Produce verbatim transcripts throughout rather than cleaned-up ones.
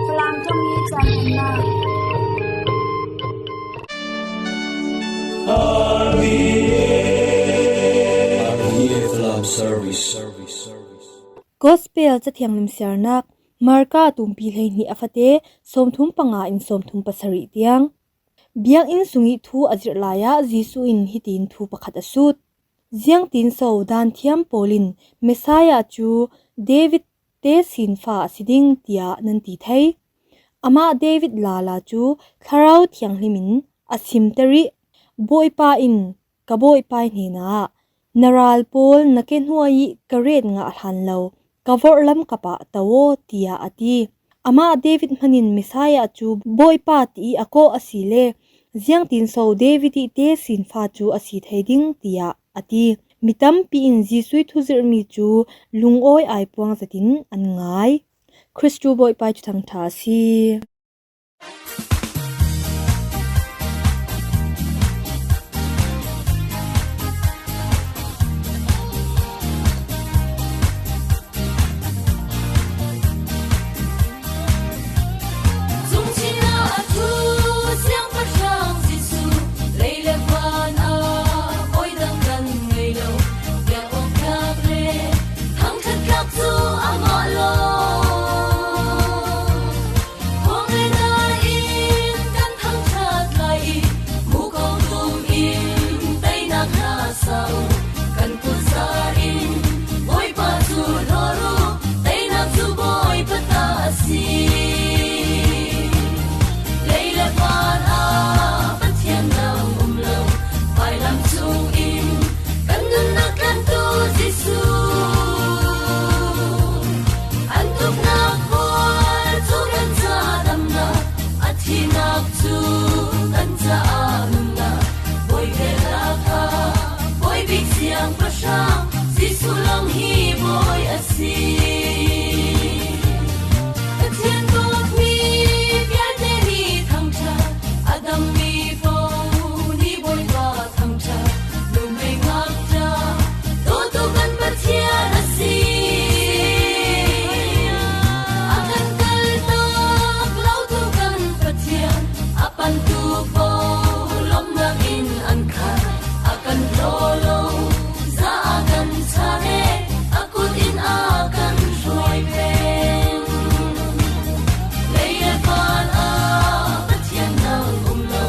Falam thawngin caan nunnak. R V A, R V A Falam Service. Gospel Cathiang limsiarnak, Marka tumpi hleihnih a fate sawmthum panga in sawmthum pasarih tiang. Biakinn sungih thu a zirh lai ah Jesuh in hitin thu pakhat a sut. Ziangtin so daanthiam pawl in Messiah cu David tesinfa a si ding, tiah nan ti thei. Amah David lala cu Thlarau Thianghlim in a simter ih, Bawipa in ka Bawipa hnenah, na ral pawl na ke hnuai ih ka ret ngah hlan lo ka vorhlam kap ah to aw, tiah a ti. Amah David hmanin Messiah cu Bawipa tiih a kawh asile, ziangtin so David ih tesinfa cu a si thei ding, tiah a ti. Mi tampi in Jesuh ih thuzirhmi cu lungawi aipuang zetin an ngai. Khristu Bawipa cu thangṭha a si. Cungchin ah a ṭhu Siangpahrang Jesuh, lei le van ah bawi dang kan ngei lo, biak awk tlak le thangṭhat tlak cu amah lawng. Khuang le na in kan thangṭhat lai ih, muko tum in teinak hla sa uh. Kan kut zar in Bawipa cu hlawr uh, teinak cu Bawipa ta a si. Lei le van ah Pathian dang um lo, vailam chung in kan nunnak tlantu Jesuh. An tuknak pawl cu kan caah damnak, a thihnak cu kan caah nunnak. Bawi hmelak ah Bawi Bik Siangpahrang Jesuh lawng hi Bawi a si. Pathian dawtmi vialte nih thangṭhat a dammi paoh nih Bawipa thangṭhat, numei ngakṭah dawtu kan Pathian a si. A kan kaltak lotu kan Pathian, a pantu paoh lawmhnak in an khat, a kan hlaw lo za a kan chah le a kut in a kan hruai peng. Lei le van ah Pathian dang um lo,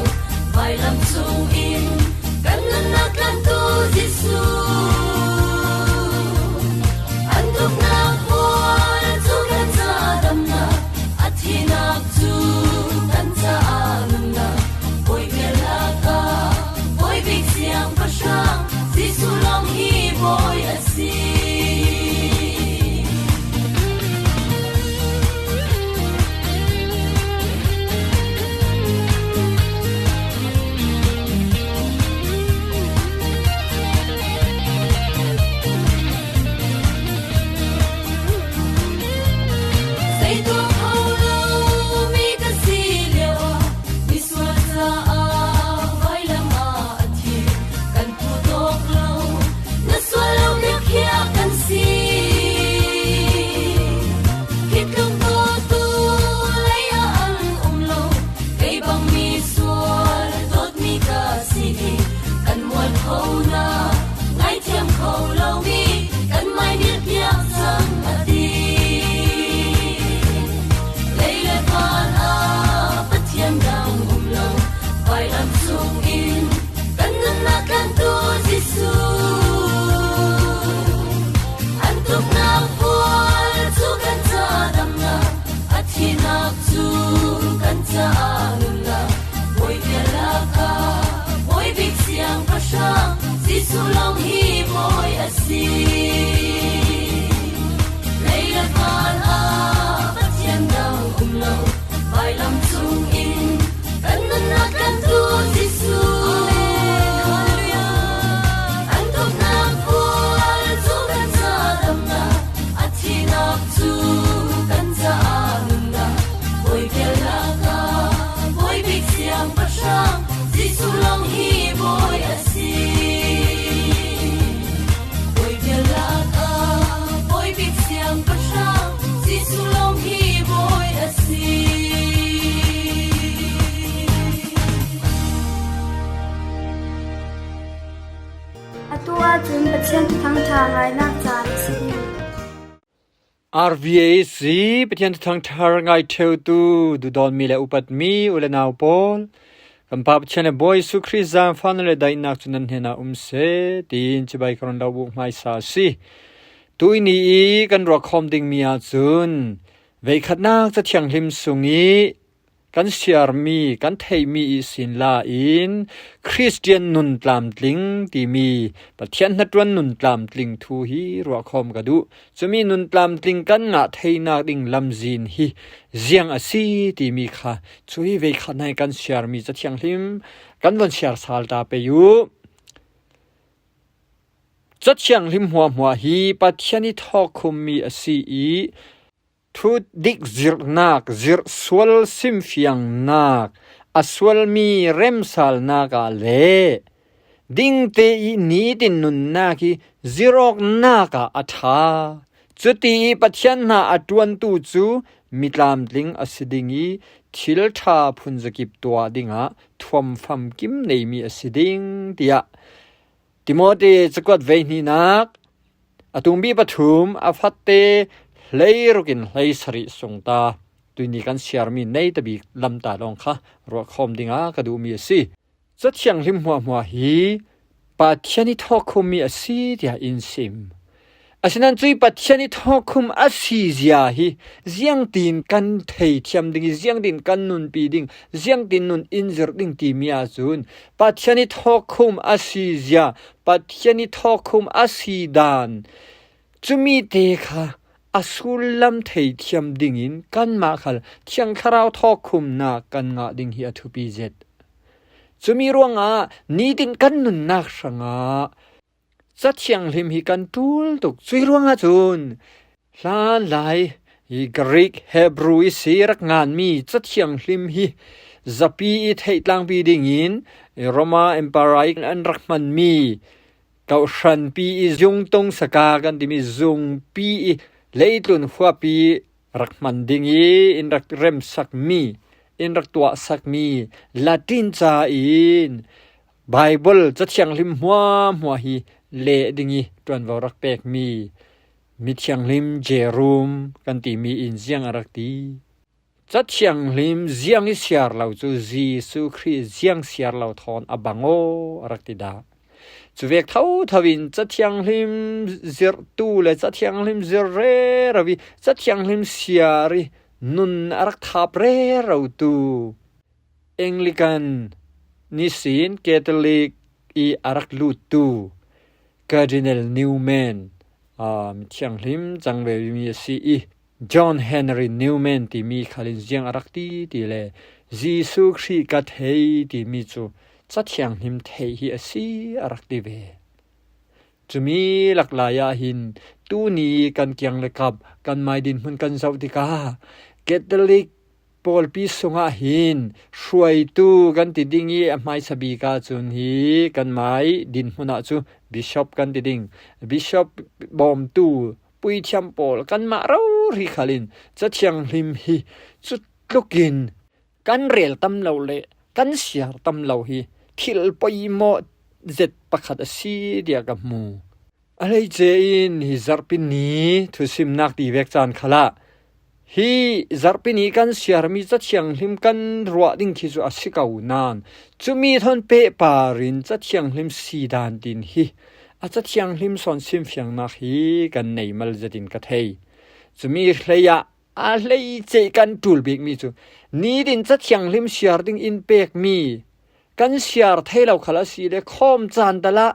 vailam chung in kan nunnak tlantu Jesuh. An tuknak pawl cu kan caah damnak, a thihnak cu kan caah nunnak. Bawi hmelak ah Bawi Bik Siangpahrang Jesuh lawng hi Bawi a si. Zeitluk ho lo mi ka si lio ah, misual caah vailam ah a thi. Kan puhtawk lo, na sual lo biakhiah kan si. Khitlung dawtu lei ah an um lo, kei bang misual dawtmi ka si ih, kan mual khonak ngaithiam kho lomi kan mai nih piak cang a ti. Lei le van ah Pathian dang um lo, vailam chung in kan nunnak tlantu Jesuh. An tuknak pawl cu kan caah damnak, a thihnak cu kan caah nunnak. Bawi hmelak ah Bawi Bik Siangpahrang Jesuh lawng hi Bawi a si. Lei le van ah Pathian dang um lo, vailam chung in kan nunnak tlantu Jesuh. An tuknak pawl cu kan caah damnak, a thihnak cu kan caah nunnak. Bawi hmelak ah Bawi Bik Siangpahrang Jesuh lawng hi Bawi a si. Bawi hmel R V A C, Pathian thu thangthar ngaiṭheutu, duhdawtmi le upatmi u le nau pawl, kan Pa Pathian le Bawi Jesuh Khrih zaangfahna le daihnak cu nan hnenah um seh, tiin cibai ka run lo buk hmaisa a si. Tuihni i kan ruahkhawm dingmi ahcun veikhatnak Cathianghlim sung i kan siarmi, kan theihmi ihsin la in Khristian nun tlamtling timi Pathian hnaṭuan nun tlamtling thu hi ruahkhawm ka duh. Cumi nun tlamtling kan ngah theinak ding lamzin hi ziang a si timi kha, cu hi veikhat hna i kan siarmi Cathianghlim kan von siar sal ta pei u. Cathianghlim hmuahhmuah hi Pathian i thawkkhummi a si i, thu dik zirhnak, zirh sual simfiangnak, a sualmi remsalnak ah le dingte i nitin nunnak i zirh awknak ah a ṭha. Cuti i Pathian hna a ṭuantu cu mi tlamtling a si ding i thil ṭha phunzakip tuah dingah thuam famkim neimi a si ding, tiah Timoti cakuat vei hnihnak a tungbi pathum a fatte hleiruk in hleisarih sung ta. Tuihni kan siarmi nei tabik lamta lawng kha ruahkhawm dingah ka duhmi a si. Cathianghlim hmuahhmuah hi Pathian i thawkkhummi a si tiah in sim. Asinain cuih Pathian i thawkkhum a si zia hi ziangtin kan theithiam ding i, ziangtin kan nunpi ding, ziangtin nun in zirh ding timi ahcun Pathian i thawkkhum a si zia, Pathian i thawkkhum a si dan, cumi te kha a sullam theithiam dingin kanmah khal Thiang Thlarau thawkkhumnak kan ngah ding hi a thupi zet. Cumi ruangah nitin kan nunnak hrangah Cathianghlim hi kan ṭul tuk. Cuih ruangah cun hlanlai i Greek, Hebrew i si rak nganmi Cathianghlim hi zapi i theihtlangpi dingin Roma Emperor i an rak hmanmi, kawhhranpi i zungtung saka kan timi zungpi i leitlun huapi rak hman ding i in rak remsakmi, in rak tuahsakmi Latin ca in Baibal Cathianghlim hmuahhmuah hi leh ding i ṭuanvo rak pekmi mithianghlim Jerome kan timi in ziang a rak ti. Cathianghlim ziang i siar lo cu Jesuh Khrih ziang siar lo thawn a bang aw a rak ti dah. Cuvek thotho in Cathianghlim zirhtu le Cathianghlim zirh rero i Cathianghlim siar i nun a rak thap rerotu Anglican nisin Catholic i a rak luttu Cardinal Newman, aa, mithianghlim cang vemi a si i, John Henry Newman timi khal in ziang a rak ti ti le Jesuh Khrih ka thei timi cu Cathianghlim theih hi a si a rak ti ve. Cumi laklai ah hin tuni kan kiang le kap kan mai dinhmun kan zoh tikah Catholic pawlpi sungah hin hruaitu kan ti ding i a hmaisa bik ahcun hi kan mai dinhmun ah cu bishop kan ti ding. Bishop bawmtu puithiam pawl kanmah rori khal in Cathianghlim hi cutlukin kan rel tam lo le kan siar tam lo hi thil poimawh zet pakhat a si tiah ka hmu. A hleice in hi zarhpi ni thusimnak ti vek caan khalah hi zarhpi ni kan siarmi Cathianghlim kan ruah ding khi cu a si ko nain cumi thawn pehpar in Cathianghlim si dan tin hi a Cathianghlim sawn simfiangnak hi kan nei mal zetin ka thei. Cumi hlei ah a hleice kan ṭul bikmi cu nitin Cathianghlim siar ding in pekmi kan siar thei lo khal a si le khawm caan talah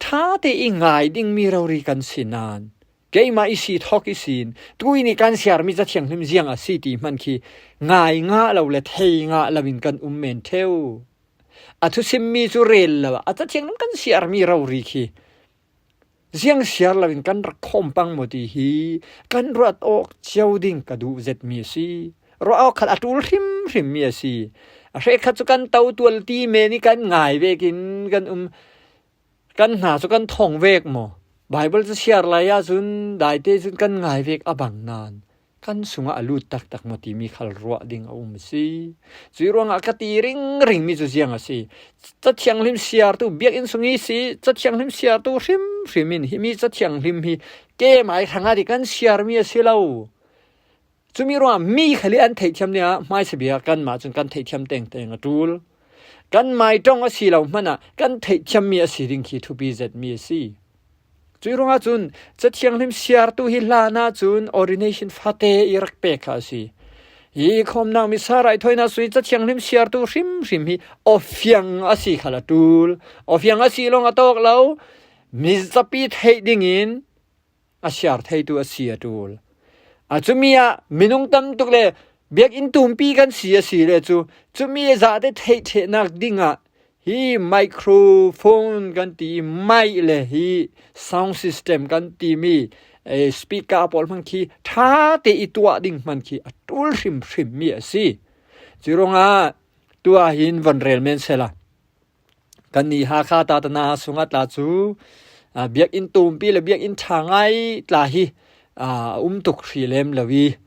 ṭha te i ngai dingmi rori kan si nain keimah i si thawk ihsin tui nih kan siarmi Cathianghlim ziang a si ti hman khi ngai ngah lo le thei ngah lo in kan um men ṭheu. A thusimmi cu rel lo ah a Cathianghlim kan siarmi rori khi ziang siar loin kan rak khawm pang maw ti hi kan ruat awk cio ding ka duh zetmi a si. Ruah awk khat a ṭul hrimhrimmi a si. A hrekkhat cu kan to tual ti men i kan ngai vekin kan um, kan hna cu kan thong vek maw? Baibal cu siar lai ahcun daite cun kan ngai vek a bang nain kan sungah a lut taktak maw timi khal ruah ding a um a si. Cuih ruangah ka ti ringring mi cu ziang a si. Cathianghlim siartu biakinn sung i si, cathianghlim siartu hrimhrim in himi cathianghlim hi keimai hrangah ti kan siarmi a si lo. Cumi ruangah mi khal i an theihthiam dingah hmaisa bia kanmah cun kan theihthiam tengteng a ṭul. Kanmai ṭong a si lo hmanah kan theihthiammi a si ding khi thupi zetmi a si. Cuih ruangah cun cathianghlim siartu hi hlan ahcun ordination fate i rak pek kha a si. Hi khawmnak misa raithawinak sung i cathianghlim siartu hrimhrim hi awfiang a si khal a ṭul. Awfiang a si lawng a tawk lo, mi zapi theih dingin a siar theitu a si a ṭul. A cumi ah minung tam tuk le biakinn tumpi kan si a si le cu, cumi zahte theih ṭhehnak dingah hi microphone kan ti, mic le hi sound system kan timi, eh, speaker pawl hmang khi ṭha te i tuah ding hman khi a ṭul hrimhrim mi a si. Cuih ruangah tua hin von rel men sela. Kan ni Hakha tatana sungah tla cu, ah, biakinn tumpi le biakinn ṭha ngai tla hi, ah, a um tuk hrih lem lo i,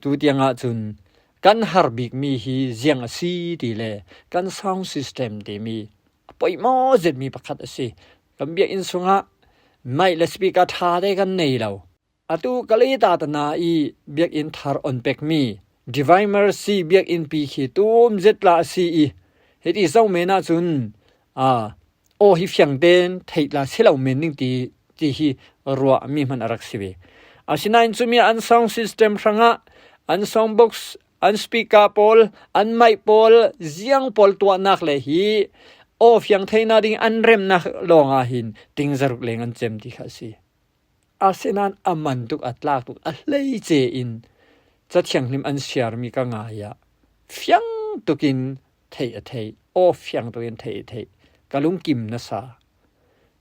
tu tiangah cun kan har bikmi hi ziang a si ti le kan sound system timi a poimawh zetmi pakhat a si. Kan biakinn sungah mic le speaker ṭha te kan nei lo. Atu Kalay tatana i biakinn thar on pekmi Divine Mercy biakinn pi khi tum zet tla a si i, hiti zoh men ahcun, aa, aw hi fiang tein theih tla si lo men ding ti, ti hi ruahmi hman a rak si ve. Asinain cumi an sound system hrangah, an sound box, an speaker pawl, an mic pawl, ziang pawl tuahnak le hi aw fiang theihnak ding an remnak lawngah hin ting zaruk leng an cem ti kha a si. Asinain a man tuk, a tlak tuk, a hleice in cathianghlim an siarmi ka ngai ah fiang tukin theih a theih, aw fiang tukin theih a theih, ka lungkim nasa.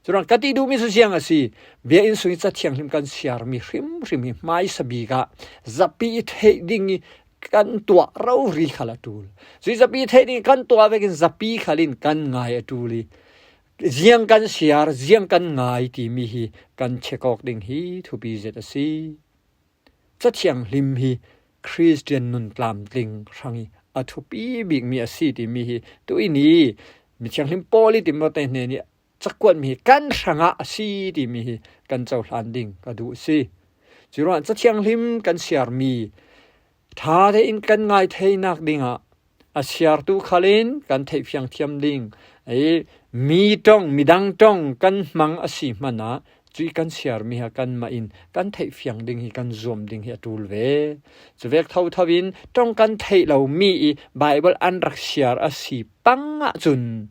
Curuang ka ti duhmi cu ziang a si, biakinn sung i cathianghlim kan siarmi hrimhrim hi hmaisa bik ah zapi i theih ding i kan tuah rori khal a ṭul. Cuih zapi i theih ding i kan tuah vekin zapi khal in kan ngai a ṭul i, ziang kan siar, ziang kan ngai timi hi kan check awk ding hi thupi zet a si. Cathianghlim hi Khristian nun tlamtling hrang i a thupi bikmi a si timi hi tuini mithianghlim Paul i Timote hnen i cakuatmi hi kan hrangah a si timi hi kan cohlan ding ka duh a si. Curuangah cathianghlim kan siarmi ṭha tein kan ngai theinak dingah a siartu khal in kan theih fiang thiam ding, ei, mi ṭong, midang ṭong kan hmang a si hmanah cuih kan siarmi hi kanmah in kan theih fiang ding hi kan zuam ding hi a ṭul ve. Cuvek thotho in ṭong kan theih lomi i Baibal an rak siar a si pang ahcun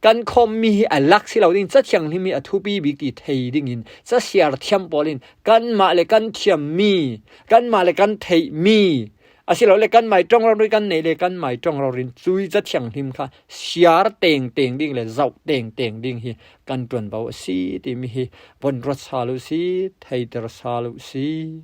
kan khawmmi hi a lak si lo ding, cathianghlim hi a thupi bik ti thei dingin casiar thiam pawl in kanmah le kan thiammi, kanmah le kan theihmi, asilole kanmai ṭong rori kan neih le kanmai ṭong rori in cuih cathianghlim kha siar tengteng ding le zoh tengteng ding hi kan ṭuanvo a si timi hi von ruat sal uh si, theiter sal uh si.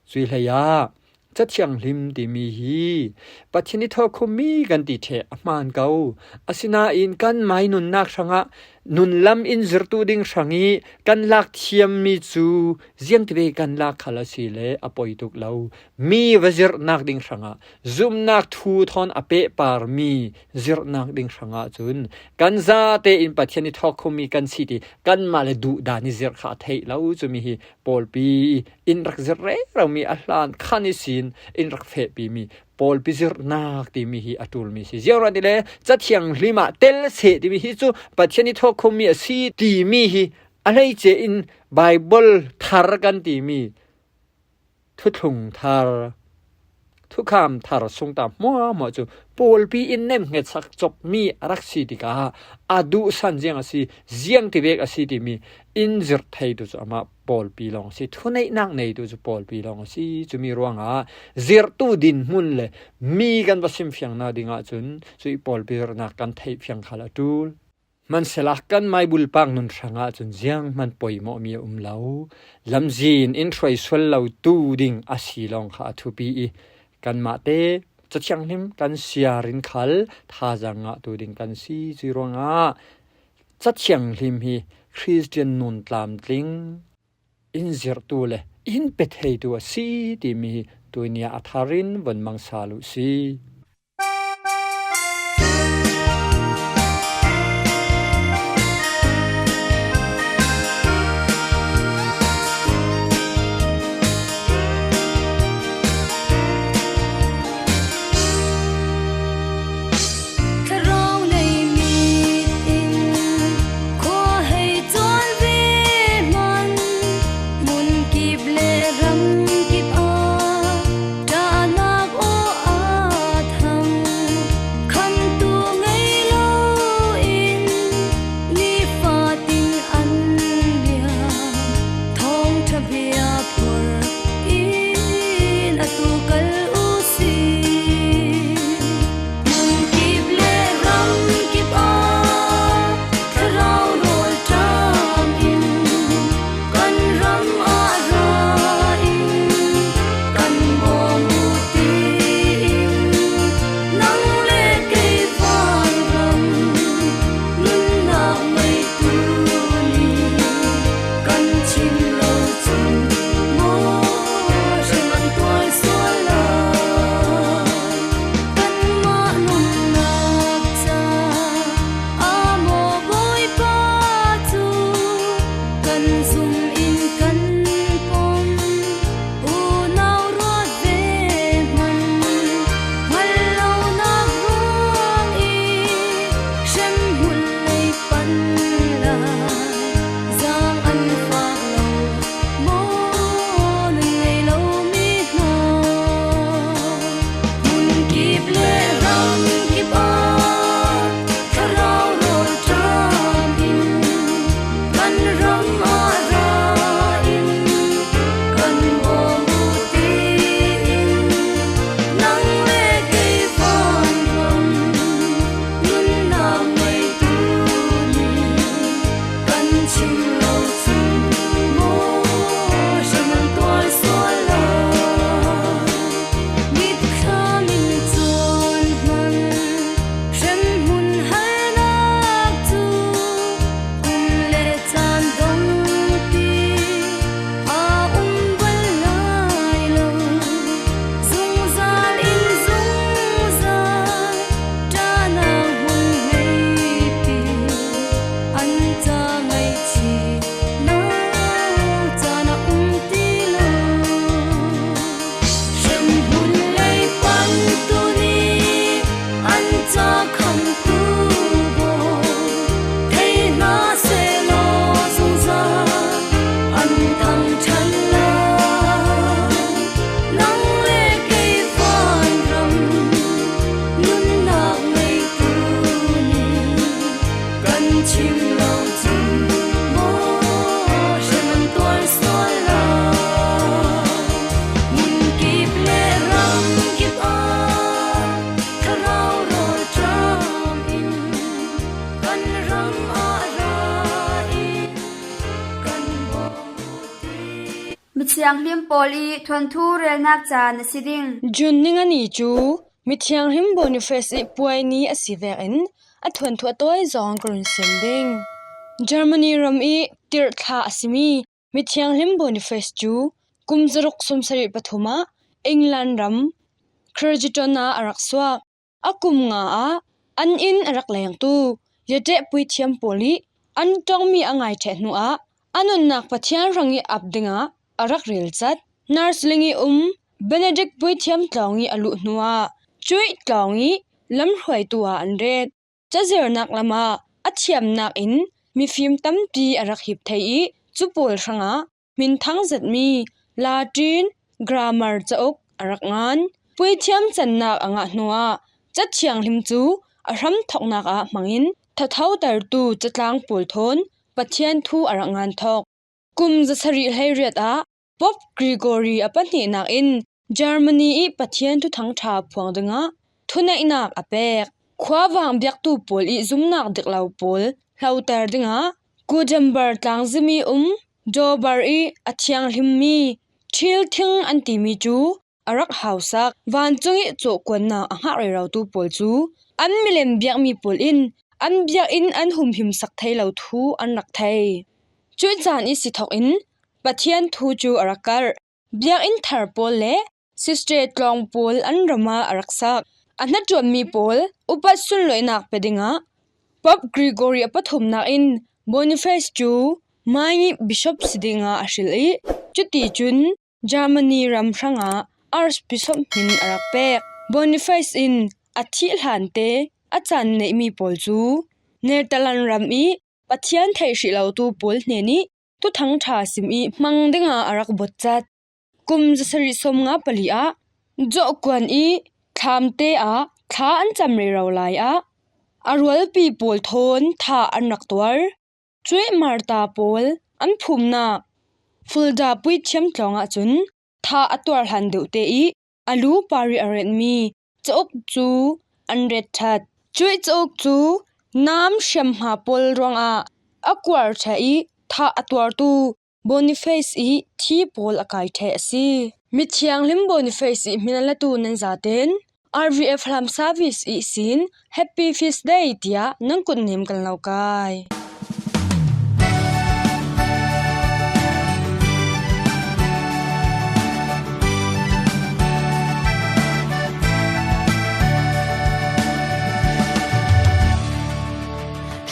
Cuih hlei ah cathianghlim timi hi Pathian i thawkhummi kan ti ṭheh a hmaan ko. Asinain kanmai nunnak hrangah nunlam in zirtu ding hrang i kan lak thiammi cu ziangtivek kan lak khal a si le a poi tuk lo. Mi va zirhnak ding hrangah zumhnak thu thawn a pehparmi zirhnak ding hrangah cun kan zate in Pathian i thawkhummi kan si ti kanmah le duhdan i zirh kha a theih lo. Cumi hi pawlpi in rak zirh reromi a hlan khan ihsin in rak fehpimi pawlpi zirhnak timi hi a ṭulmi si. Ziangruangah tile cathianghlim ah tel seh timi hi cu Pathian i thawkhummi a si timi hi a hleice in Baibal thar kan timi thuthlung thar, thukham thar sung ta hmuahhmuah cu pawlpi in nemhngetsak cawpmi a rak si tikah a duhsan ziang a si, ziangtivek a si timi in zirh theitu cu amah pawlpi lawng a si, thuneihnak neitu cu pawlpi lawng a si. Cumi ruangah zirhtu dinhmun le mi kan va simfiangnak dingah cun cuih pawlpi zirhnak kan theihfiang khal a ṭul. Hmansehla kanmai bulpak nun hrangah cun zianghman poimawhmi a um lo. Lamzin in hruai sual lotu ding a si lawng kha a thupi i, kanmahte cathianghlim kan siar in khal thazaang ngahtu ding kan si. Cuih ruangah cathianghlim hi Khristian nun tlamtling in zirhtu le in pe theitu a si timi tuinia a tharin von mang sal uh si. Thlarau nei mit in khua hei cawn ve hman, mun kip le ram kip a ṭahnak aw a thang, khamtu ngei lo in nifatin an liam, thawngṭha bia phur in atu kal u si. Mun kip le ram kip a thlarau rawl ṭam in kan ram ah ra in kan bawm u tiin, nang le kei vanram nunnak ngeitu ni kan chim lo cun maw, hre man tuai sual lai. Kanmah nunnak ca a maw Bawipa cu kan zum in kan pom. Unau ruat ve hman, hngal lonak ruang i hremhmun lei pan lai, zaang an fak lo maw, nun ngei lomi hna. Mun kip le ram kip ah thlarau rawl ṭam in kan ram ah ra in kan bawm u tiin, nang le kei vanram nunnak ngeitu ni kan chim lo cun maw, hre man tuai sual lai. Mitthlam in cawn hman hremhmun halnak cu kum le caan dong ti a um bal lai lo. Zungzal in zungzal ṭahnak hmun ngeipi an ca ngaihchih nau caan a um ti lo. Hremhmun lei pan tu ni an ca khamtu baw thei hna sehlaw, zungzal an thangṭhat lai. Nang le kei vanram nunnak ngeitu ni kan chim lo cun maw, hre man tuai sual lai. Mun kip le ram kip ah thlarau rawl ṭam in kan ram ah ra in kan bawm u ti. Mithianghlim pawl i thuanthu relnak caan a si ding. June ni nga ni cu Mithianghlim Boniface i puai ni a si vekin a thuanthu a tawi zong ka run sim ding. Germany ram i tirh thla a simi Mithianghlim Boniface cu kum zaruk sawmsarih pathum ah England ram Kensington ah a rak suak. A kum nga ah an inn a rak lengtu Yate puithiam pawl i an ṭongmi a ngai ṭheh hnuah a nunnak Pathian hrang i ap dingah a rak relcat. Narsiling i um Benedict puithiam tlawng i a luh hnuah cuih tlawng i lamhruaitu ah an ret. Cazirnak lamah a thiamnak in mifim tampi a rak hip thei i cu pawl hrangah minthang zetmi Latin grammar cauk a rak ngan. Puithiam cannak a ngah hnuah Cathianghlim cu a hramthawknak ah hmangin thathotertu catlang pawl thawn Pathian thu a rak ngan thawk. Kum zasarih hleiriat ah Pope Gregory a pahnihnak in Germany i Pathian thuthang ṭha phuang dingah thuneihnak a pek. Khuavang biaktu pawl i zumnak dik lo pawl hloter dingah Gutenberg tlangzim i um Dober i a thianghlimmi thil thing an timi cu a rak hausak. Vancung i cawhkuannak a hngak rerotu pawl cu an milem biakmi pawl in an biakinn an humhim sak thei lo thu an rak thei. Cuih caan i si thawk in Pathian thu cu a rak karh. Biakinn thar pawl le Sisters tlawng pawl an ram ah a rak sak. A hnaṭuanmi pawl upat sunlawihnak pe dingah Pope Gregory a pathumnak in Boniface cu Mainh i bishop si dingah a hrilh i, cuticun Germany ram hrangah Archbishop hmin a rak pek. Boniface in a thih hlante a caan neihmi pawl cu Netherlands ram i Pathian theih hrih lotu pawl hnen i Thuthang ṭha sim i hmang dingah a rak bawt cat. Kum zasarih sawmnga pali ah Zohkuan i thlamte ah thla an cam rero lai ah a rualpi pawl thawn thah an rak tuar. Cuih martar pawl an phumnak Fulda puithiam tlawng ahcun thah a tuar hlan deuhte i a lu parih a retmi cauk cu an ret ṭhat. Cuih cauk cu nam hriamhma pawl ruangah a kuar ṭheh i thah a tuartu Boniface i thi pawl a kai ṭheh a si. Mithianghlim Boniface i hmin a latu nan zaten R V F Falam Service ihsin Happy Feast Day tiah nan kutnem kan lo kai.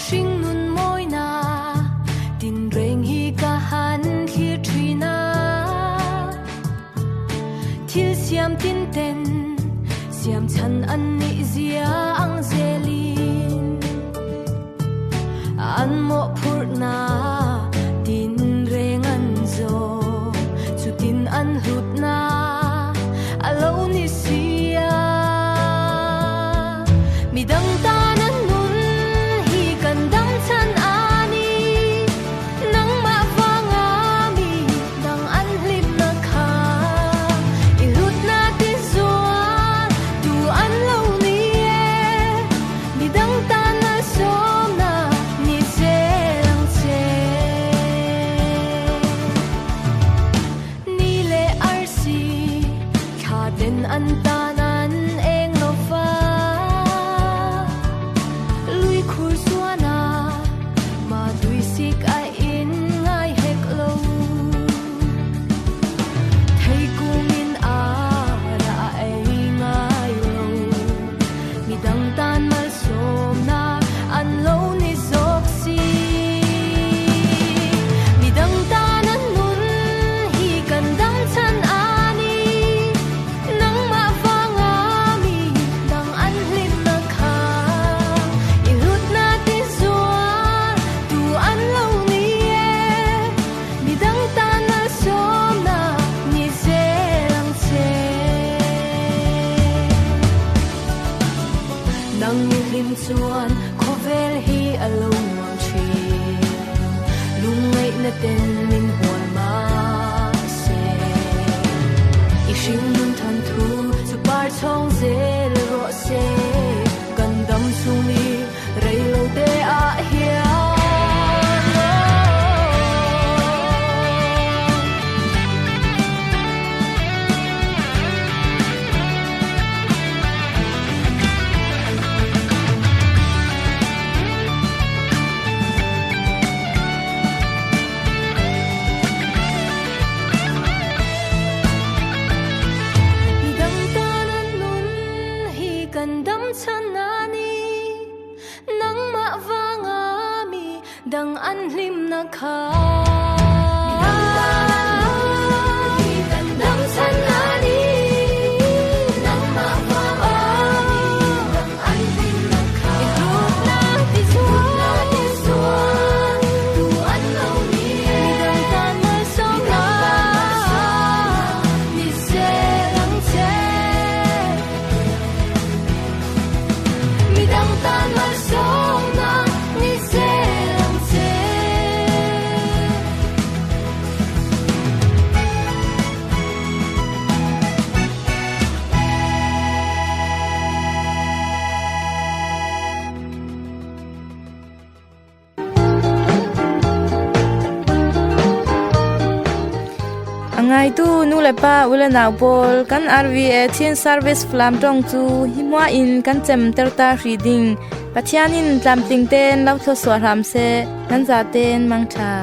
Hringnun mawinak tinreng hi ka han thlir ṭhin ah, thil siam tinten siamchan an nih zia ang zelin, an mawhphurhnak tinreng an zawh, cutin an hlutnak a lo ni si ah. Midang ta nan nun hi kan dam chan a ni, nangmah vanga mi dang an hlimnak kha i hlutnak ti zual tu an lo ni e. Midang tan malsawmnak ni zel ang che. Ni le arsi thlaten an tan an eng lo fa, luikhur suan ah mah tuisik a in ngai hek lo. Theikung in a ra a ei ngai lo. Midang tan malsawmnak an lo ni zawk si. Midang tan an nun hi kan dam chan a ni, nangmah vanga mi dang an hlimnak kha i hlutnak ti zual tu an lo ni e. Midang tan malsawmnak ni zel ang che. Nang mihlim cuan khawvel hi a lo nuam ṭhin. Lungngaihna ten min hual mah seh. I hringnun thanthu cu par chawng zel rawh seh. Kan dam sung i rei lote ah hiam? Midang tan an nun hi kan dam chan a ni, nangmah vanga mi dang an hlimnak kha. Midang tan an nun hi kan dam chan a ni, nangmah vanga mi dang an hlimnak kha. I hlutnak ti zual tu an lo ni e. Midang tan malsawmnak ni zel ang che. Midang tan malsawmnak ni zel ang che. A ngaitu nu le pa, u le nau pawl, kan R V A Chin Service Falam ṭong cu hi hmuah in kan cemter ta hrih ding Pathian in tlamtling tein lo thluasuah hram seh. Nan zaten mangṭha.